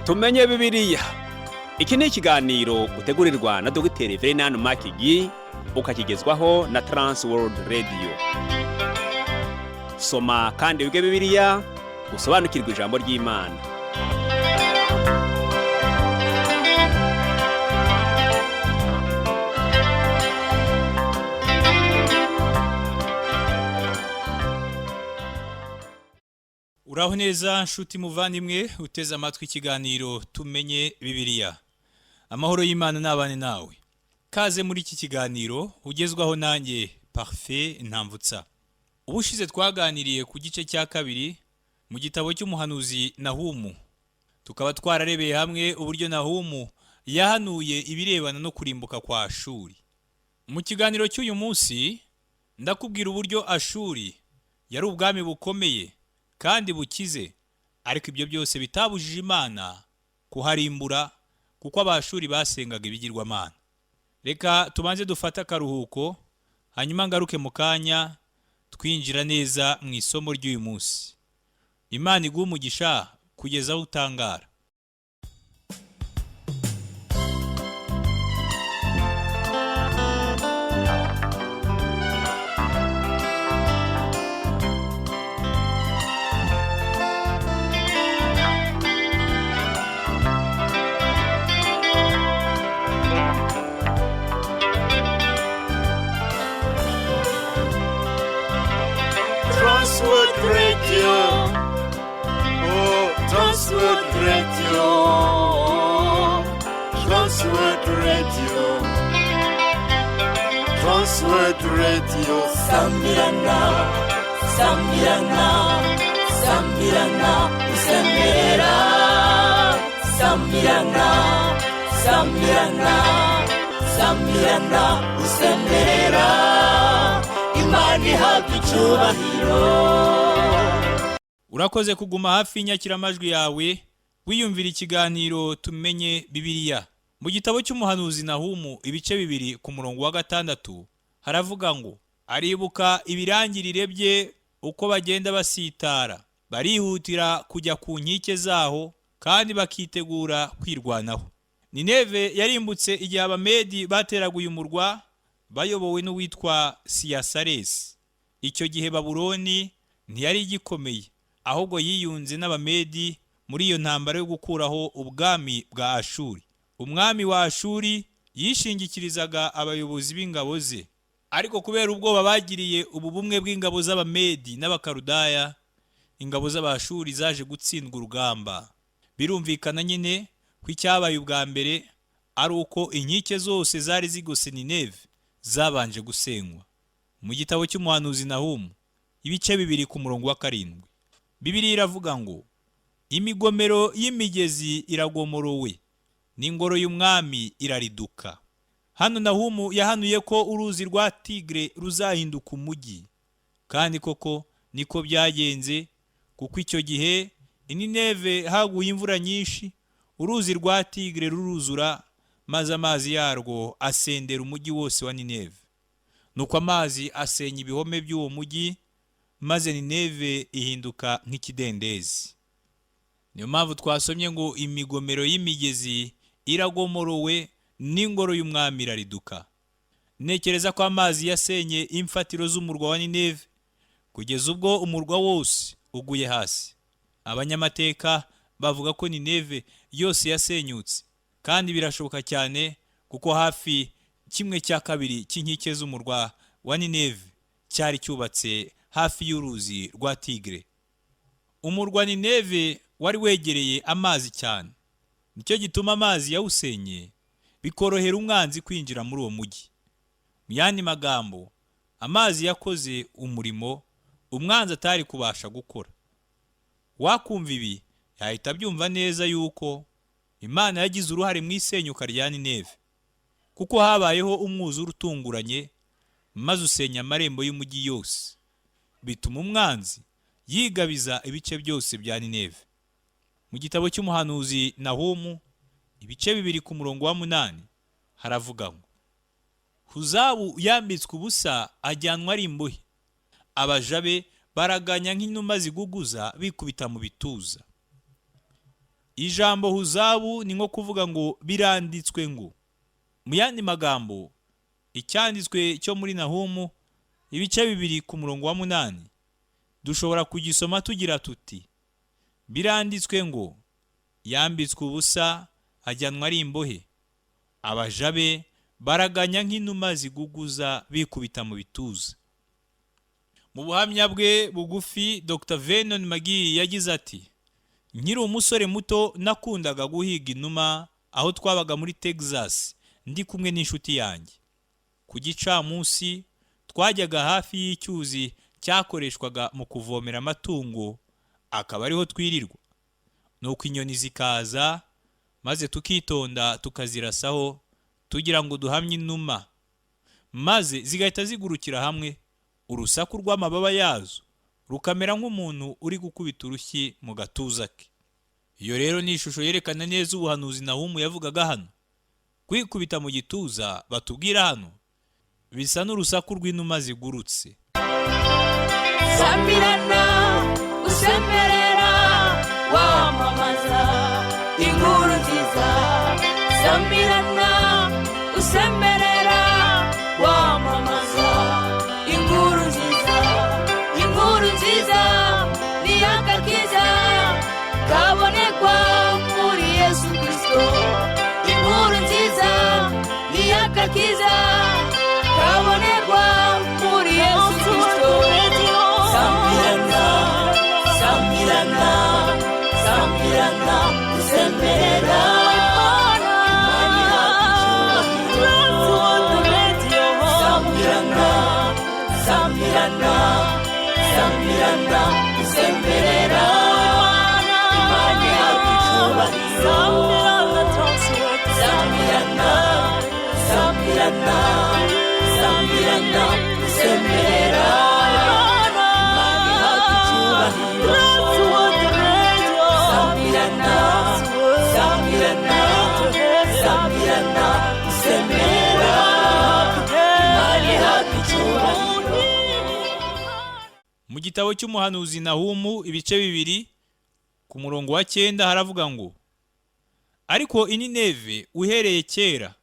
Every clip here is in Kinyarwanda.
Tumenye Bibiliya. Iki ni ikiganiro utegurirwa na Dogiteri Verenani Makigi, ukakigezwaho na Trans World Radio. Soma kandi wige Bibiliya, usobanukirwe ijambo ry'Imana. Uraho neza nshuti muvandimwe uteze amatwi ikiganiro Tumenye Bibiliya. Amahoro y'Imana n'abane nawe. Kaze muri iki kiganiro ugezwaho nanjye Parfait Ntamvutsa. Ubushize twaganiriye ku gice cya kabiri mu gitabo cy'umuhanuzi Nahumu. Tukaba twararebeye hamwe uburyo Nahumu yahanuye ibirebana no kurimbuka kwa Ashuri. Mu kiganiro cy'uyu munsi ndakubwira uburyo Ashuri yari ubwami bukomeye kandi bukize, ariko ibyo byose bitabujije Imana kuharimbura, kuko Abashuri basengaga ibigirwamana. Reka tubanze dufate akaruhuko, hanyuma ngaruke mu kanya twinjira neza mu isomo ry'uyu munsi. Imana iguhe umugisha kugeza aho utangara. Transworld Radio. Oh, Transworld Radio. Transworld Radio. Transworld Radio. Sambirana, sambirana, sambirana, isemera. Sambirana, sambirana, sambirana, isemera. Imana ihabwa icyubahiro. Urakoze kuguma hafi y'inyakiramajwi yawe wiyumvira ikiganiro Tumenye Bibiliya. Mu gitabo cy'umuhanuzi Nahumu, ibice 2 ku murongo wa 6, haravuga ngo: aribuka ibirangirire bye uko bagenda basitara, barihutira kujya ku nkike zaho kandi bakitegura kwirwanaho. Nineve yarimbutse igihe Abamedi bateraga uyu murwa bayobowe n'uwitwa Siyasaresi. Icyo gihe Babuloni ntiyari igikomeye, ahubwo yiyunze n'Abamedi muri iyo ntambara yo gukuraho ubwami bwa Ashuri. Umwami wa Ashuri yishingikirizaga abayobozi b'ingabo ze, ariko kubera ubwoba bagiriye ubu bumwe bw'ingabo z'Abamedi n'Abakarudaya, ingabo z'Abashuri zaje gutsindwa urugamba. Birumvikana nyine ko icyabaye ubwa mbere ari uko inkike zose zari zigose Nineve zabanje gusenywa. Mu gitabo cy'umuhanuzi Nahumu, ibice 2 ku murongo wa 7, Bibiliya iravuga ngo: imigomero y'imigezi iragomorowe, n'ingoro y'umwami irariduka. Hano Nahumu yahanuye ko uruzi rwa Tigre ruzahinduka umujyi, kandi koko niko byagenze, kuko icyo gihe i Nineve haguye imvura nyinshi, uruzi rwa Tigre ruruzura, maze amazi yarwo asendera umujyi wose wa Nineve. Nuko amazi asenya ibihome by'uwo mujyi, maze Nineve ihinduka nk'ikidendezi. Niyo mpamvu twasomye ngo imigomero y'imigezi iragomorowe, n'ingoro y'umwami irariduka. Ntekereza ko amazi yasenye imfatiro z'umurwa wa Nineve kugeza ubwo umurwa wose uguye hasi. Abanyamateka bavuga ko Nineve yose yasenyutse, kandi birashoboka cyane kuko hafi 1/2 cy'inkike z'umurwa wa Nineve cyari cyubatse hafi y'uruzi rwa Tigre. Umurwa Nineve wari wegereye amazi cyane, nicyo gituma amazi yawusenye bikorohera umwanzi kwinjira muri uwo mujyi. Mu yandi magambo, amazi yakoze umurimo umwanzi atari kubasha gukora. Wakumva ibi yahita abyumva neza yuko Imana yagize uruhare mu isenyuka rya Nineve, kuko habayeho umwuzure utunguranye maze usenya amarembo y'umujyi yose, bituma umwanzi yigabiza ibice byose bya Nineve. Mu gitabo cy'umuhanuzi Nahumu, ibice 2 ku murongo wa 8, haravuga ngo: Huzabu yambitswe ubusa ajyanwa ari imbohe, abaja be baraganya nk'inuma ziguguza bikubita mu bituza. Ijambo huzabu ni nko kuvuga ngo biranditswe ngo. Mu yandi magambo, icyanditswe cyo muri Nahumu ibice 2 ku murongo wa 8 dushobora kugisoma tugira tuti: biranditswe ngo yambitswe ubusa ajyanwa ari imbohe, abaja be baraganya nk'inuma ziguguza bikubita mu bituza. Mu buhamya bwe bugufi, Dr. Vernon McGee yagize ati: nkiri umusore muto nakundaga guhiga inuma aho twabaga muri Texas ndi kumwe n'inshuti yanjye. Ku gicamunsi twajyaga hafi y'icyuzi cyakoreshwaga mu kuvomera amatungo, akaba ariho twirirwa. Nuko inyoni zikaza maze tukitonda tukazirasaho tugira ngo duhamye inuma, maze zigahita zigurukira hamwe, urusaku rw'amababa yazo rukamera nk'umuntu uri gukubita urushyi mu gatuza ke. Iyo rero ni ishusho yerekana neza ubuhanuzi Nahumu yavugaga hano. Kwikubita mu gituza batubwira hano bisa n'urusaku rw'inuma zigurutse. Samirana usemerera wamamaza inkuru nziza, samirana usemerera wamamaza inkuru nziza, inkuru nziza ni agakiza kabonekwa muri Yesu Kristo, inkuru nziza ni agakiza kabonekwa muri Yesu Kristo. Samirana, samirana, samirana usemerera, samirana, samirana, samirana usemerera, Imana ihabwa icyubahiro. Samirana, samirana, samirana usemerera, Imana ihabwa icyubahiro. Samirana, samirana, samirana usemerera, Imana ihabwa icyubahiro. Mu gitabo cy'umuhanuzi Nahumu ibice 2 ku murongo wa 9 haravuga ngo: ariko i Nineve uhereye kera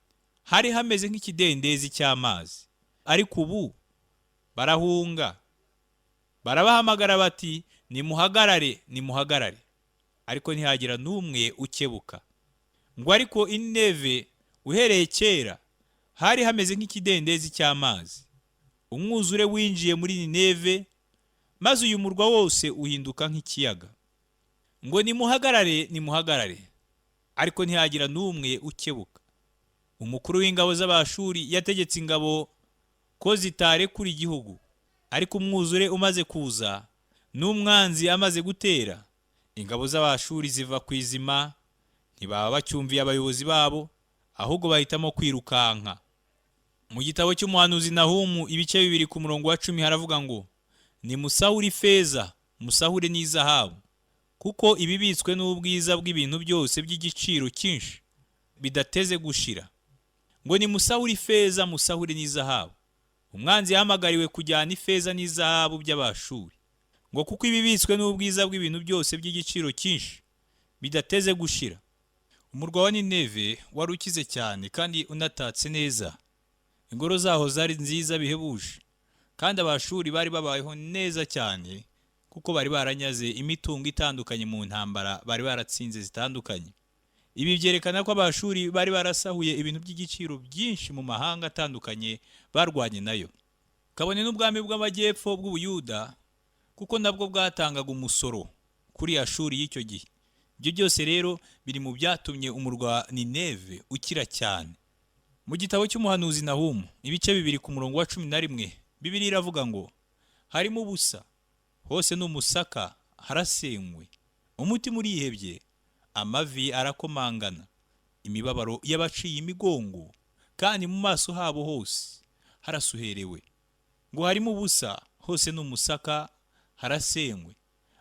hari hameze nk'ikidendezi cy'amazi, ariko ubu barahunga, barabahamagara bati nimuhagarare, nimuhagarare, ariko ntihagira n'umwe ukebuka. Ngo ariko i Nineve uhereye kera hari hameze nk'ikidendezi cy'amazi, umwuzure winjiye muri Nineve maze uyu murwa wose uhinduka nk'ikiyaga. Ngo nimuhagarare, nimuhagarare, ariko ntihagira n'umwe ukebuka. Umukuru w'ingabo z'Abashuri yategetse ingabo ko zitarekura igihugu, ariko umwuzure umaze kuza n'umwanzi amaze gutera, ingabo z'Abashuri ziva ku izima, ntibaba bacyumviye abayobozi babo, ahubwo bahitamo kwirukanka. Mu gitabo cy'umuhanuzi Nahumu ibice 2 ku murongo wa 10 haravuga ngo: nimusahure ifeza, musahure n'izahabu, kuko ibibitswe n'ubwiza bw'ibintu byose by'igiciro cyinshi bidateze gushira. Ngo nimusahure ifeza, musahure n'izahabu. Umwanzi yahamagariwe kujyana ifeza n'izahabu by'Abashuri, ngo kuko ibibitswe n'ubwiza bw'ibintu byose by'igiciro cyinshi bidateze gushira. Umurwa wa Nineve wari ukize cyane kandi unatatse neza, ingoro zaho zari nziza bihebuje, kandi Abashuri bari babayeho neza cyane kuko bari baranyaze imitungo itandukanye mu ntambara bari baratsinze zitandukanye. Ibi byerekana ko Abashuri bari barasahuye ibintu by'igiciro byinshi mu mahanga atandukanye barwanye nayo. Kabone n'ubwami bw'amajyepfo bw'Ubuyuda, kuko nabwo bwatangaga umusoro kuri Ashuri y'icyo gihe. Ibyo byose rero biri mu byatumye umurwa Nineve ukira cyane. Mu gitabo cy'umuhanuzi Nahumu ibice 2 ku murongo wa 11, Bibiliya iravuga ngo: harimo ubusa, hose ni umusaka, harasenywe, umutima urihebye, amavi arakomangana, imibabaro y'abaciye imigongo, kandi mu maso habo hose harasuherewe. Ngo harimo ubusa, hose ni umusaka, harasenywe.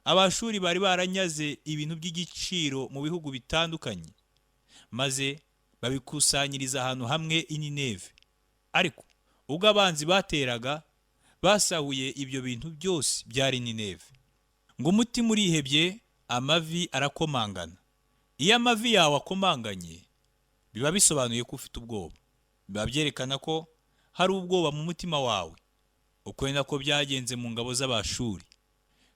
Abashuri bari baranyaze ibintu by'igiciro mu bihugu bitandukanye, maze babikusanyiriza ahantu hamwe i Nineve. Ariko ubwo abanzi bateraga, basahuye ibyo bintu byose byari Nineve. Ngo umutima urihebye, amavi arakomangana, Iyo amavi yawe akomanganye, biba bisobanuye ko ufite ubwoba, biba byerekana ko hari ubwoba mu mutima wawe. Uko ni nako byagenze mu ngabo z'Abashuri.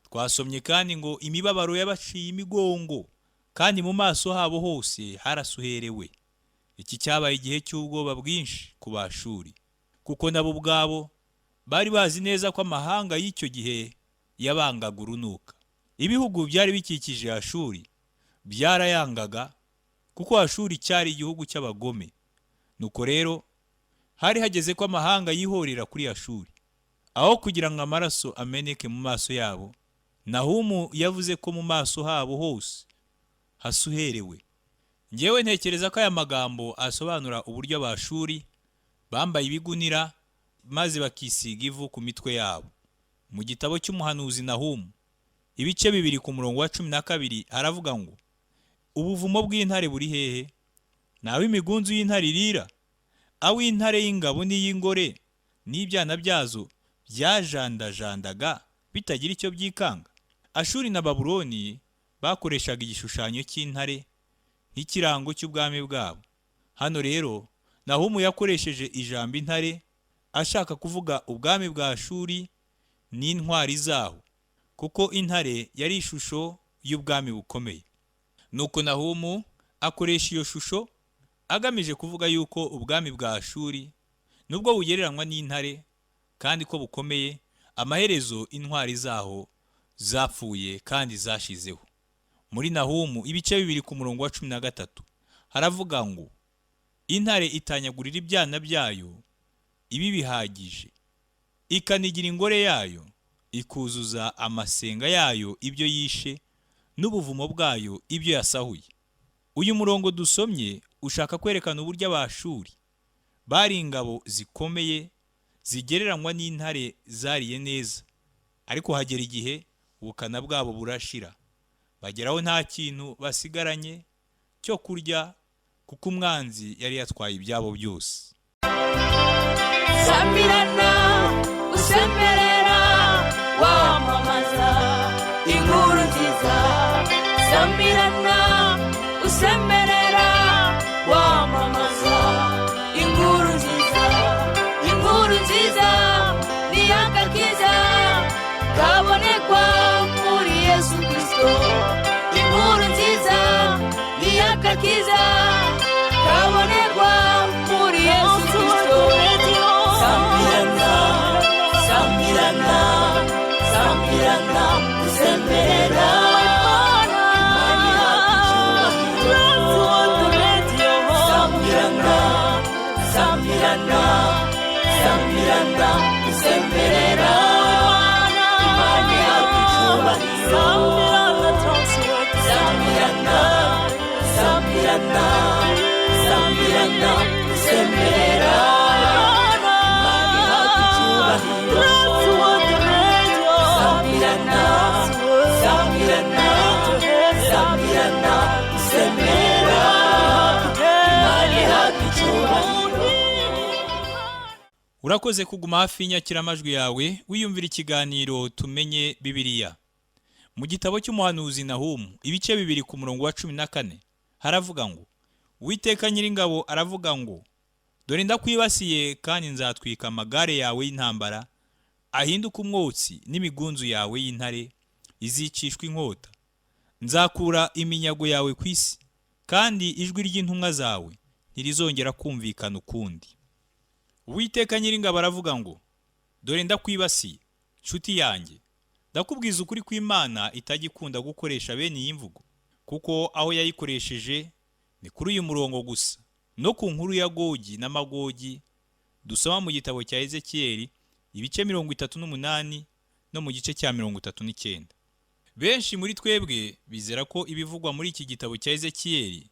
Twasomye kandi ngo imibabaro yabaciye imigongo, kandi mu maso habo hose harasuherewe. Iki cyabaye igihe cy'ubwoba bwinshi ku Bashuri, kuko nabo ubwabo bari bazi neza ko amahanga y'icyo gihe yabangaga urunuka. Ibihugu byari bikikije Ashuri byarayangaga, kuko Ashuri cyari igihugu cy'abagome. Nuko rero hari hageze ko amahanga yihorera kuri Ashuri aho kugira ngo amaraso ameneke mu maso yabo. Nahumu yavuze ko mu maso habo hose hasuherewe. Ngewe ntekereza ko aya magambo asobanura uburyo Abashuri bambaye ibigunira maze bakisiga ivu ku mitwe yabo. Mu gitabo cy'umuhanuzi Nahumu, ibice 2 ku murongo wa 12, haravuga ngo: "Ubuvumo bw'intare buri hehe? Nawe imigunzu y'intare irira, aho intare y'ingabo n'iy'ingore n'ibyana byazo byajandajandaga bitagira icyo byikanga." Ashuri na Babuloni bakoreshaga igishushanyo cy'intare nk'ikirango cy'ubwami bwabo. Hano rero Nahumu yakoresheje ijambo intare ashaka kuvuga ubwami bwa Ashuri n'intwari zaho, kuko intare yari ishusho y'ubwami bukomeye. Nuko Nahumu akoresha iyo shusho agamije kuvuga yuko ubwami bwa Ashuri, nubwo bugereranywa n'intare kandi ko bukomeye, amaherezo intwari zaho zapfuye kandi zashizeho. Muri Nahumu ibice 2 ku murongo wa 13 haravuga ngo: "Intare itanyagurira ibyana byayo ibi bihagije, ikanigira ingore yayo, ikuzuza amasenga yayo ibyo yishe, n'ubuvumo bwayo ibyo yasahuye." Uyu murongo dusomye ushaka kwerekana uburyo Abashuri bari ingabo zikomeye zigereranywa n'intare zariye neza, ariko hagera igihe ubukana bwabo burashira, bageraho nta kintu basigaranye cyo kurya, kuko umwanzi yari yatwaye ibyabo byose. Samirana usemerera wamamaza inkuru nziza, samirana usemerera wamamaza inkuru nziza, inkuru nziza ni agakiza kabonekwa muri Yesu Kristo, inkuru nziza ni agakiza kabonekwa muri Yesu Kristo. Samirana, samirana, samirana usemerera, samirana, samirana, samirana usemerera, Imana ihabwa icyubahiro. Samirana, samirana, samirana usemerera, Imana ihabwa icyubahiro. Samirana, samirana, samirana usemerera, Imana ihabwa icyubahiro. Urakoze kuguma hafi y'inyakiramajwi yawe wiyumvira ikiganiro Tumenye Bibiliya. Mu gitabo cy'umuhanuzi Nahumu, ibice 2 ku murongo wa 14, haravuga ngo: "Uwiteka Nyiringabo aravuga ngo: Dore ndakwibasiye, kandi nzatwika amagare yawe y'intambara ahinduke umwotsi, n'imigunzu yawe y'intare izicishwa inkota. Nzakura iminyago yawe ku isi, kandi ijwi ry'intumwa zawe ntirizongera kumvikana ukundi." Uwiteka Nyiringabo aravuga ngo: "Dore ndakwibasiye." Nshuti yanjye, ndakubwiza ukuri kw'Imana itajya ikunda gukoresha bene iyi mvugo, kuko aho yayikoresheje ni kuri uyu murongo gusa no ku nkuru ya Gogi na Magogi dusoma mu gitabo cya Ezekiyeli ibice 38 no mu gice cya 39. Benshi muri twebwe bizera ko ibivugwa muri iki gitabo cya Ezekiyeli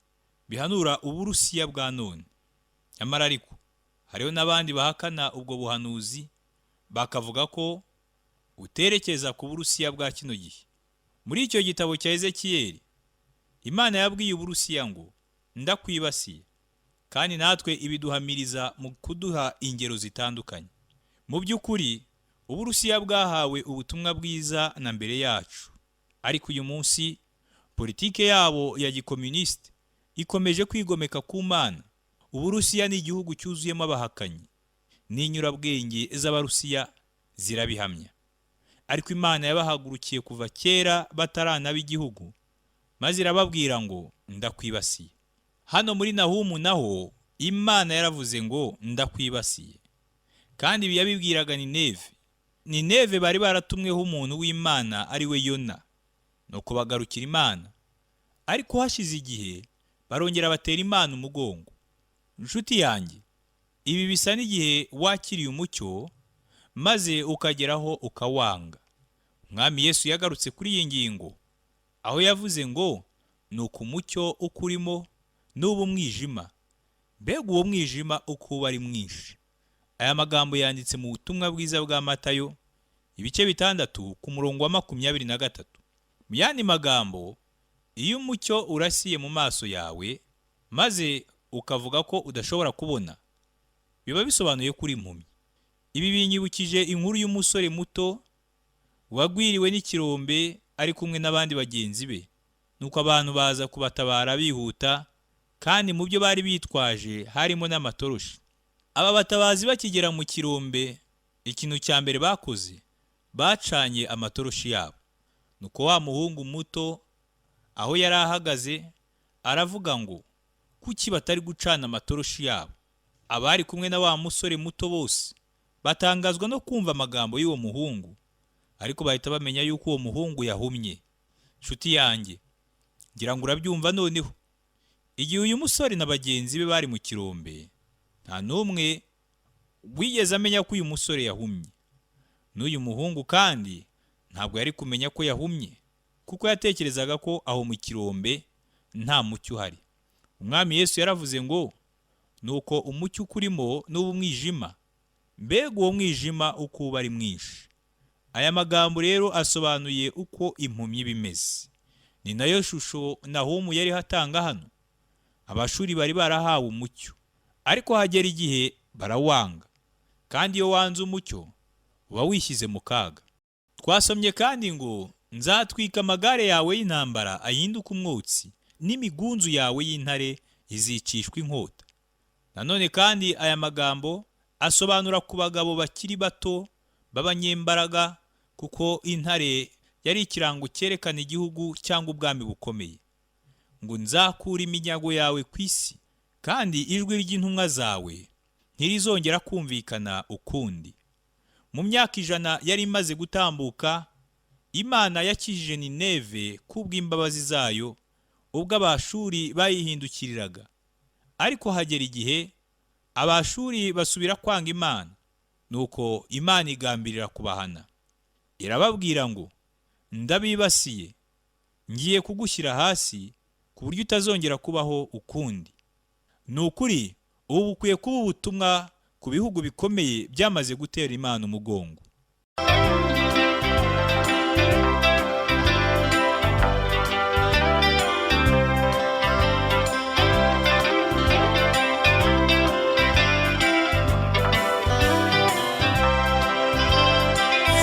bihanura Uburusiya bwa none. Nyamara ariko hariho n'abandi bahakana ubwo buhanuzi, bakavuga ko uterekeza ku Burusiya bwa kino gihe. Muri icyo gitabo cya Ezekiyeli, Imana yabwiye Uburusiya ngo: "Ndakwibasiye," kandi natwe ibiduhamiriza mu kuduha ingero zitandukanye. Mu by'ukuri Uburusiya bwahawe ubutumwa bwiza na mbere yacu, ariko uyu munsi Politike yabo ya gikomunisite ikomeje kwigomeka ku Mana. Uburusiya ni igihugu cyuzuyemo abahakanyi, n'inyurabwenge z'Abarusiya zirabihamya. Ariko Imana yabahagurukiye kuva kera bataranaba igihugu, maze irababwira ngo ndakwibasiye. Hano muri Nahumu naho Imana yaravuze ngo ndakwibasiye, kandi ibi yabibwiraga Nineve. Nineve bari baratumweho umuntu w'Imana ari we Yona, nuko bagarukira Imana. Ariko hashize igihe barongera batera Imana umugongo. Inshuti yanjye, ibi bisa n'igihe wakiriye umucyo maze ukageraho ukawanga. Umwami Yesu yagarutse kuri iyi ngingo aho yavuze ngo nuko umucyo ukurimo n'uba umwijima, mbega uwo mwijima uko uba ari mwinshi. Aya magambo yanditse mu butumwa bwiza bwa Matayo ibice 6 ku murongo wa 23. Mu yandi magambo, iyo umucyo urasiye mu maso yawe maze ukavuga ko udashobora kubona, biba bisobanuye ko uri impumyi. Ibi binyibukije inkuru y'umusore muto wagwiriwe n'ikirombe ari kumwe n'abandi bagenzi be. Nuko abantu baza kubatabara bihuta, kandi mu byo bari bitwaje harimo n'amatoroshi. Aba batabazi bakigera mu kirombe, ikintu cya mbere bakoze, bacanye amatoroshi yabo. Nuko wa muhungu muto aho yari ahagaze aravuga ngo kuki batari gucana amatoroshi yabo? Abari kumwe na wa musore muto bose batangazwa no kumva amagambo y'uwo muhungu, ariko bahita bamenya yuko uwo muhungu yahumye. Nshuti yanjye, ngira ngo urabyumva noneho. Igihe uyu musore na bagenzi be bari mu kirombe, nta n'umwe wigeze amenya ko uyu musore yahumye. N'uyu muhungu kandi ntabwo yari kumenya ko yahumye, kuko yatekerezaga ko aho mu kirombe nta mucyo uhari. Umwami Yesu yaravuze ngo nuko umucyo ukurimo n'uba umwijima, mbega uwo mwijima uko uba ari mwinshi. Aya magambo rero asobanuye uko impumyi bimeze. Ni nayo shusho Nahumu yari atanga hano. Abashuri bari barahawe umucyo, ariko hagera igihe barawanga, kandi iyo wanze umucyo uba wishyize mu kaga. Twasomye kandi ngo nzatwika amagare yawe y'intambara ahinduke umwotsi, n'imigunzu yawe y'intare izicishwa inkota. Nanone kandi aya magambo asobanura ku bagabo bakiri bato b'abanyembaraga, kuko intare yari ikirango cyerekana igihugu cyangwa ubwami bukomeye. Ngo nzakura iminyago yawe ku isi, kandi ijwi ry'intumwa zawe ntirizongera kumvikana ukundi. Mu myaka 100 yari imaze gutambuka, Imana yakijije Nineve kubw'imbabazi zayo ubwo Abashuri bayihindukiriraga. Ariko hagera igihe Abashuri basubira kwanga Imana, nuko Imana igambirira kubahana. Irababwira ngo ndabibasiye, ngiye kugushyira hasi ku buryo utazongera kubaho ukundi. Ni ukuri ubu bukwiye kuba ubutumwa ku bihugu bikomeye byamaze gutera Imana umugongo.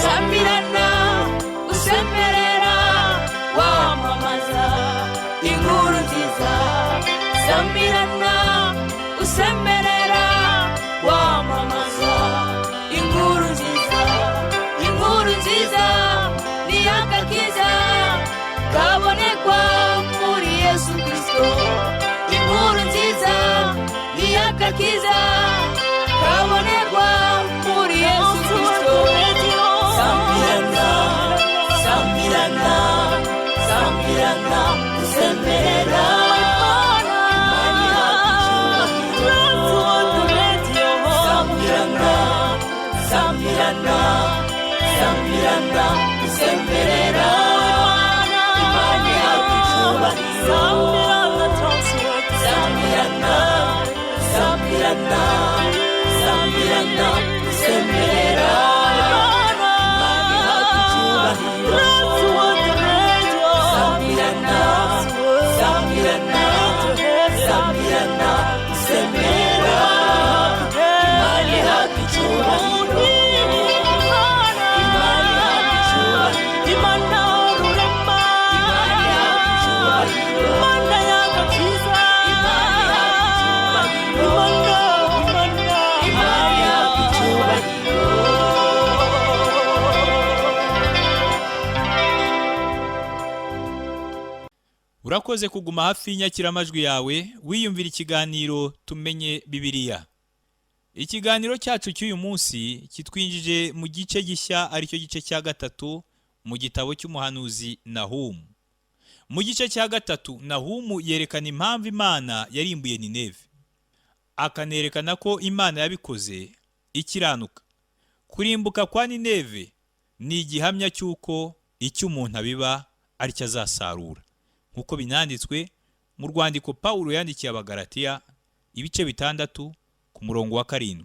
Samirana usemerera wamamaza inkuru nziza. Samirana usemerera wamamaza inkuru nziza. Inkuru nziza ni agakiza kabonekwa muri Yesu Kristo. Inkuru nziza ni agakiza kabonekwa muri Yesu Kristo. Samirana, samirana, samirana, usemerera. Samirana, samirana, samirana, usemerera. Imana ihabwa icyubahiro. Samirana, samirana, samirana, usemerera. Imana ihabwa icyubahiro. Samirana, samirana, samirana, usemerera. Imana ihabwa icyubahiro. Imana ihabwa icyubahiro. Urakoze kuguma hafi y'inyakiramajwi yawe wiyumvira ikiganiro Tumenye Bibiliya. Ikiganiro cyacu cy'uyu munsi kitwinjije mu gice gishya, aricyo gice cya gatatu mu gitabo cy'umuhanuzi Nahumu. Mu gice cya gatatu, Nahumu yerekana impamvu Imana yarimbuye Nineve, akanerekana ko Imana yabikoze ikiranuka. Kurimbuka kwa Nineve ni igihamya cy'uko icyo umuntu abiba aricyo azasarura, nk'uko binanditswe mu rwandiko Pawulo yandikiye Abagalatiya, ibice 6 ku murongo wa 7.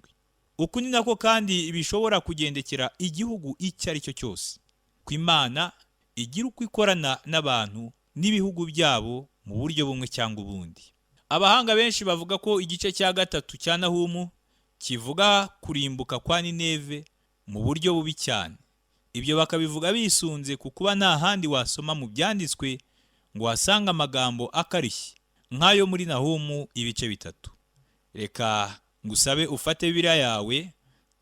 Uku ni nako kandi bishobora kugendekera igihugu icyo ari cyo cyose, ko Imana igira uko ikorana n'abantu n'ibihugu byabo mu buryo bumwe cyangwa ubundi. Abahanga benshi bavuga ko igice cya gatatu cya Nahumu kivuga kurimbuka kwa Nineve mu buryo bubi cyane. Ibyo bakabivuga bisunze ku kuba nta handi wasoma mu byanditswe ngo wasange amagambo akarishye nk'ayo muri Nahumu ibice 3. Reka ngusabe ufate Bibiliya yawe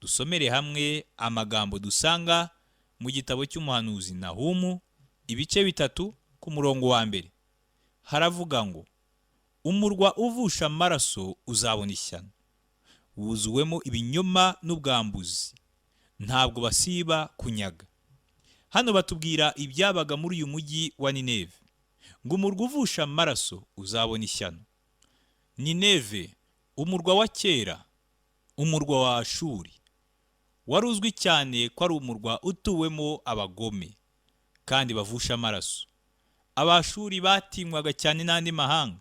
dusomere hamwe amagambo dusanga mu gitabo cy'umuhanuzi Nahumu ibice 3 ku murongo wa 1. Haravuga ngo: umurwa uvusha amaraso uzabona ishyano, wuzuwemo ibinyoma n'ubwambuzi, ntabwo basiba kunyaga. Hano batubwira ibyabaga muri uyu mujyi wa Nineve, ngo umurwa uvusha amaraso uzabona ishyano. Nineve, umurwa wa kera, umurwa wa Ashuri, wari uzwi cyane ko ari umurwa utuwemo abagome kandi bavusha amaraso. Abashuri batinywaga cyane n'andi mahanga.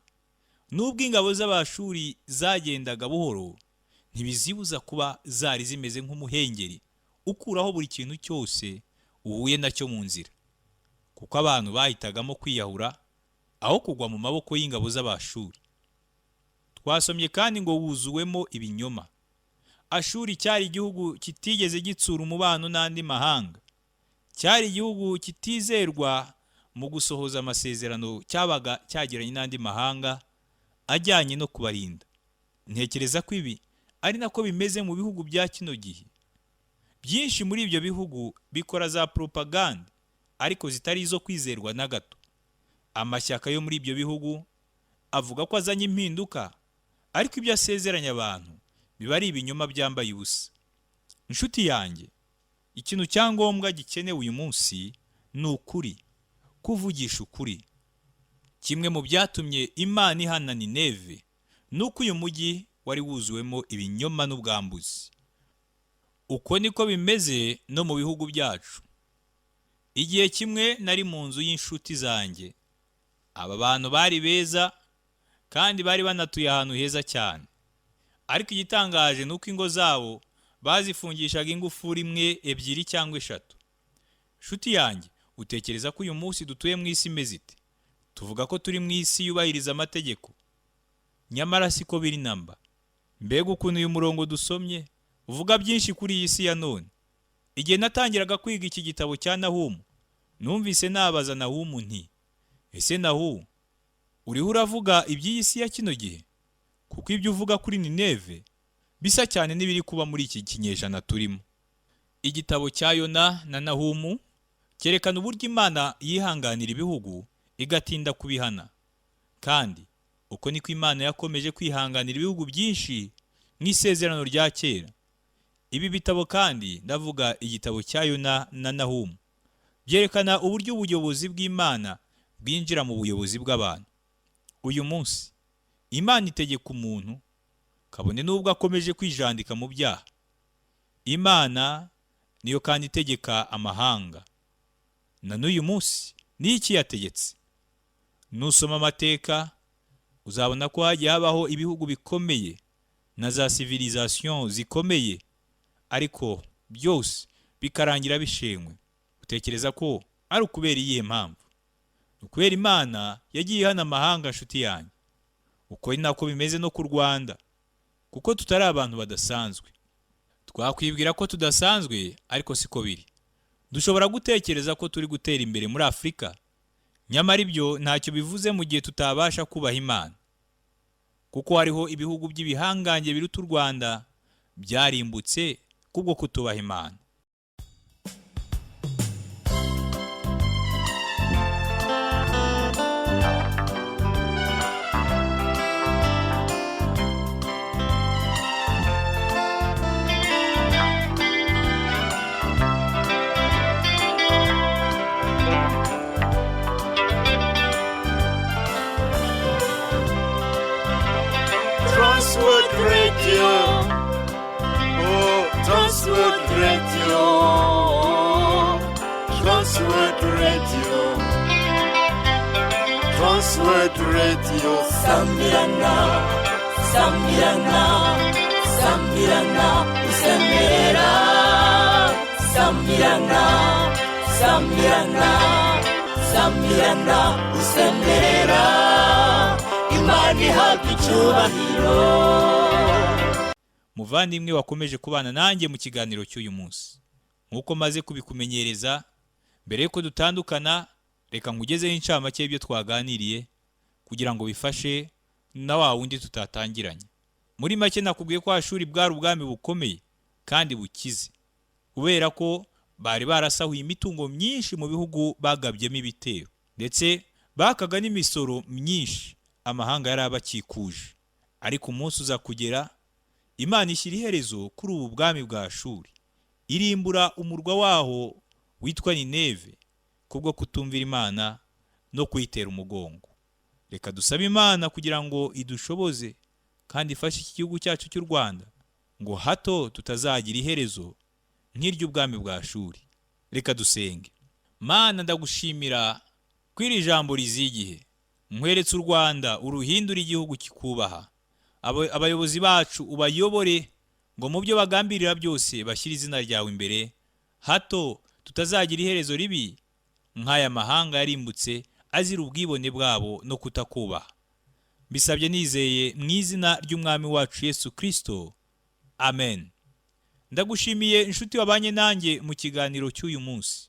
Nubwo ingabo z'Abashuri zagendaga buhoro, ntibizibuza kuba zari zimeze nk'umuhengeri ukuraho buri kintu cyose uhuye nacyo mu nzira, kuko abantu bahitagamo kwiyahura aho kugwa mu maboko y'ingabo z'Abashuri. Twasomye kandi ngo wuzuwemo ibinyoma. Ashuri cyari igihugu kitigeze gitsura umubano n'andi mahanga. Cyari igihugu kitizerwa mu gusohoza amasezerano cyabaga cyagiranye n'andi mahanga ajyanye no kubarinda. Ntekereza ko ibi ari nako bimeze mu bihugu bya kino gihe. Byinshi muri ibyo bihugu bikora za propaganda ariko zitari izo kwizerwa na gato. Amashyaka yo muri ibyo bihugu avuga ko azanye impinduka, ariko ibyo asezeranya abantu biba ari ibinyoma byambaye ubusa. Inshuti yanjye, ikintu cya ngombwa gikenewe uyu munsi ni ukuri, kuvugisha ukuri. Kimwe mu byatumye Imana ihana Nineve ni uko uyu mujyi wari wuzuwemo ibinyoma n'ubwambuzi. Uko niko bimeze no mu bihugu byacu. Igihe kimwe nari mu nzu y'inshuti zanjye. Aba bantu bari beza kandi bari banatuye ahantu heza cyane. Ariko igitangaje ni uko ingo zabo bazifungishaga ingufuri 1, 2 cyangwa 3. Nshuti yanjye, utekereza ko uyu munsi dutuye mu isi imeze ite? Tuvuga ko turi mu isi yubahiriza amategeko, nyamara siko biri namba. Mbega ukuntu uyu murongo dusomye uvuga byinshi kuri iyi si ya none. Igihe natangiraga kwiga iki gitabo cya Nahumu, numvise nabaza Nahumu nti: ese Nahumu, uriho uravuga iby'iyi si ya kino gihe? Kuko ibyo uvuga kuri Nineve bisa cyane n'ibiri kuba muri iki kinyejana turimo. Igitabo cya Yona na Nahumu cyerekana uburyo Imana yihanganira ibihugu igatinda kubihana. Kandi uko niko Imana yakomeje kwihanganira ibihugu byinshi mu isezerano rya kera. Ibi bitabo kandi, ndavuga igitabo cya Yona na Nahumu, byerekana uburyo ubuyobozi bw'Imana bwinjira mu buyobozi bw'abantu. Uyu munsi Imana itegeka umuntu, kabone n'ubwo akomeje kwijandika mu byaha. Imana niyo kandi itegeka amahanga. Na n'uyu munsi niyo ikiyategetse. Nusoma amateka uzabona ko hagiye habaho ibihugu bikomeye na za civilisation zikomeye, ariko byose bikarangira bishenywe. Utekereza ko ari ukubera iyihe mpamvu? Ni ukubera Imana yagiye ihana amahanga, nshuti yanjye. Uko ni nako bimeze no ku Rwanda, kuko tutari abantu badasanzwe. Twakwibwira ko tudasanzwe, ariko siko biri. Dushobora gutekereza ko turi gutera imbere muri Afurika, nyamara ibyo ntacyo bivuze mu gihe tutabasha kubaha Imana, kuko hariho ibihugu by'ibihangange biruta u Rwanda byarimbutse kubwo kutubaha Imana. Transworld Radio. Transworld Radio. Transworld Radio. Sambirana, sambirana, sambirana, usemerera. Sambirana, sambirana, sambirana, usemerera. Imana ihabwa icyubahiro. Muvandimwe wakomeje kubana nanjye mu kiganiro cy'uyu munsi, nk'uko maze kubikumenyereza mbere y'uko dutandukana, reka nkugezeho incamake y'ibyo twaganiriye kugira ngo bifashe na wa wundi tutatangiranye. Muri make, nakubwiye ko Ashuri bwari ubwami bukomeye kandi bukize, kubera ko bari barasahuye imitungo myinshi mu bihugu bagabyemo ibitero, ndetse bakaga n'imisoro myinshi amahanga yari abakikuje. Ariko umunsi uza kugera, Imana ishyira iherezo kuri ubu bwami bwa Ashuri, irimbura umurwa waho witwa Nineve kubwo kutumvira Imana no kuyitera umugongo. Reka dusabe Imana kugira ngo idushoboze kandi ifashe iki gihugu cyacu cy'u Rwanda, ngo hato tutazagira iherezo nk'iry'ubwami bwa Ashuri. Reka dusenge. Mana, ndagushimira ko iri jambo rizigihe. Nkweretse u Rwanda, uruhindura igihugu kikubaha. Abayobozi bacu ubayobore ngo mu byo bagambirira byose bashyire izina ryawe imbere, hato tutazagira iherezo ribi nk'aya mahanga yarimbutse azira ubwibone bwabo no kutakubaha. Mbisabye nizeye mu izina ry'Umwami wacu Yesu Kristo, amen. Ndagushimiye inshuti wabanye nanjye mu kiganiro cy'uyu munsi.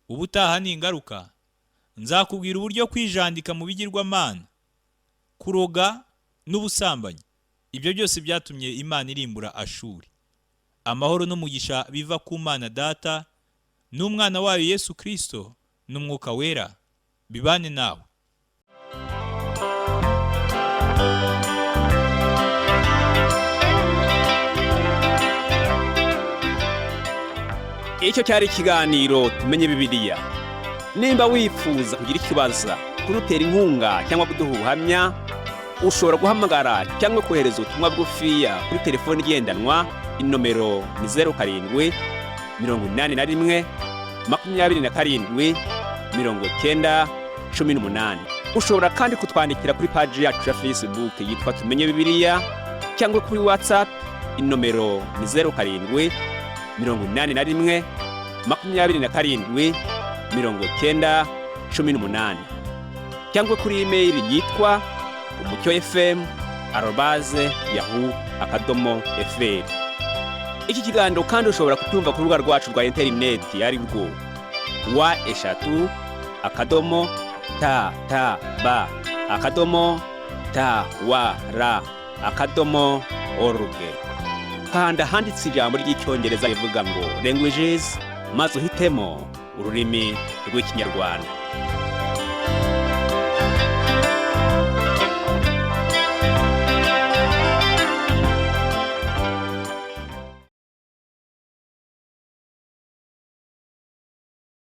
Ubutaha ni ingaruka nzakubwira uburyo kwijandika mu bigirwamana, kuroga n'ubusambanyi, ibyo byose byatumye Imana irimbura Ashuri. Amahoro n'umugisha biva ku Mana Data n'Umwana wayo Yesu Kristo n'Umwuka Wera bibane nawe. Icyo cyari ikiganiro Tumenye Bibiliya. Nimba wifuza kugira icyo ubaza, kudutera inkunga cyangwa kuduha ubuhamya, ushobora guhamagara cyangwa kohereza ubutumwa bugufiya kuri telefoni igendanwa. Inomero ni 0781 27 90 18. Ushobora kandi kutwandikira kuri paji yacu ya Facebook yitwa Tumenye Bibiliya, cyangwa kuri WhatsApp. Inomero ni 0781 27 90 18, cyangwa kuri imeyili yitwa umucyofm@yahoo.fr. Iki kiganiro kandi ushobora kucyumva ku rubuga rwacu rwa interineti, ari rwo www.ttb.twr.org. Kanda ahanditse ijambo ry'Icyongereza rivuga ngo "languages", maze uhitemo ururimi rw'Ikinyarwanda.